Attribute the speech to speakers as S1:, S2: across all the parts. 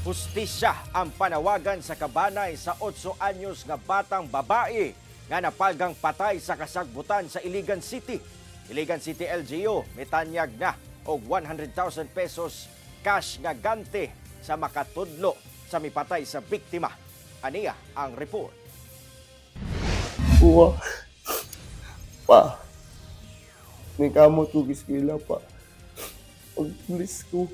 S1: Hustisya ang panawagan sa kabanay sa 8 anyos nga batang babae nga napalgang patay sa kasagbutan sa Iligan City. Iligan City LGU mitanyag na og 100,000 pesos cash nga gante sa makatudlo sa mipatay sa biktima. Aniya ang report.
S2: Kuha. Pa. May kamot ko eskwela pa. Pag-please ko.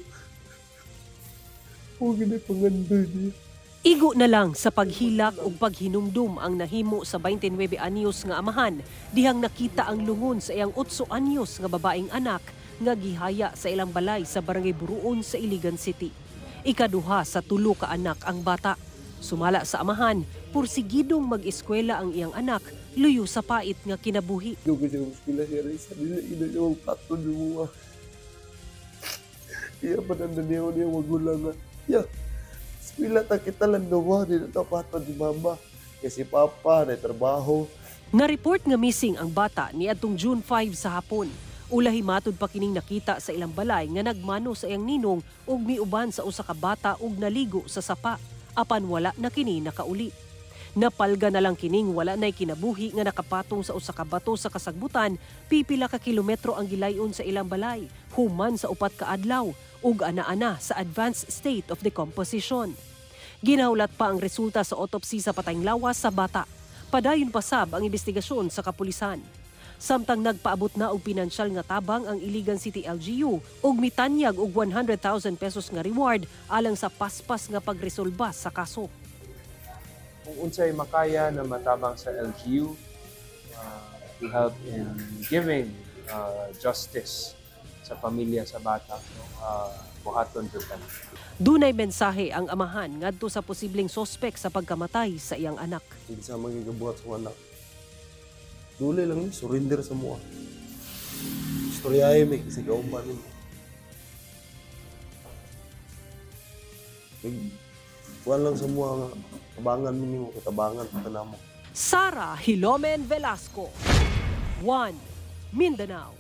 S2: Huwag na pangandoy niya.
S3: Igo na lang sa paghilak ug paghinumdum ang nahimo sa 29 anyos nga amahan dihang nakita ang lungon sa iyang 8 anyos nga babaeng anak nga gihaya sa ilang balay sa Barangay Buruon sa Iligan City. Ikaduha sa tulo ka anak ang bata. Sumala sa amahan, pursigidong mag-eskwela ang iyang anak luyo sa pait nga kinabuhi.
S2: Doon ko siya eskwela siya Risa. Dili ina siya magpatod yung mga. Iya pa niya niya magulang nga. Ya. Eskwela ta kita lang duwa. Di na patod ni mama. Kasi papa, na trabaho.
S3: Na-report nga missing ang bata niadtong June 5 sa hapon. Ulahi matud pa kining nakita sa ilang balay nga nagmano sa iyang ninong ug miuban sa usa ka bata ug naligo sa sapa. Apan wala na kini nakauli. Napalga na lang kining wala na'y kinabuhi nga nakapatong sa usa ka bato sa kasagbutan, pipila ka kilometro ang gilayon sa ilang balay, human sa 4 ka adlaw ug ana-ana sa advanced state of decomposition. Ginahulat pa ang resulta sa autopsy sa patayng lawas sa bata. Padayon pa sab ang investigasyon sa kapulisan. Samtang nagpaabot na og pinansyal nga tabang ang Iligan City LGU ug mitanyag og 100,000 pesos nga reward alang sa paspas nga pagresolba sa kaso.
S4: Kung unsay makaya na matabang sa LGU to help in giving justice sa pamilya sa bata, no, buhaton jud kami.
S3: Dunay mensahe ang amahan ngadto sa posibleng sospek sa pagkamatay sa iyang anak.
S2: Hindi sa magigabuhat sa anak. Duli lang ni, surrender sa mua. Istoryahe may kasi kauban nimo. Kuan lang sa mua nga, tabangan mi nimo, katabangan pa namo.
S3: Sara Hilomen Velasco, 1 Mindanao.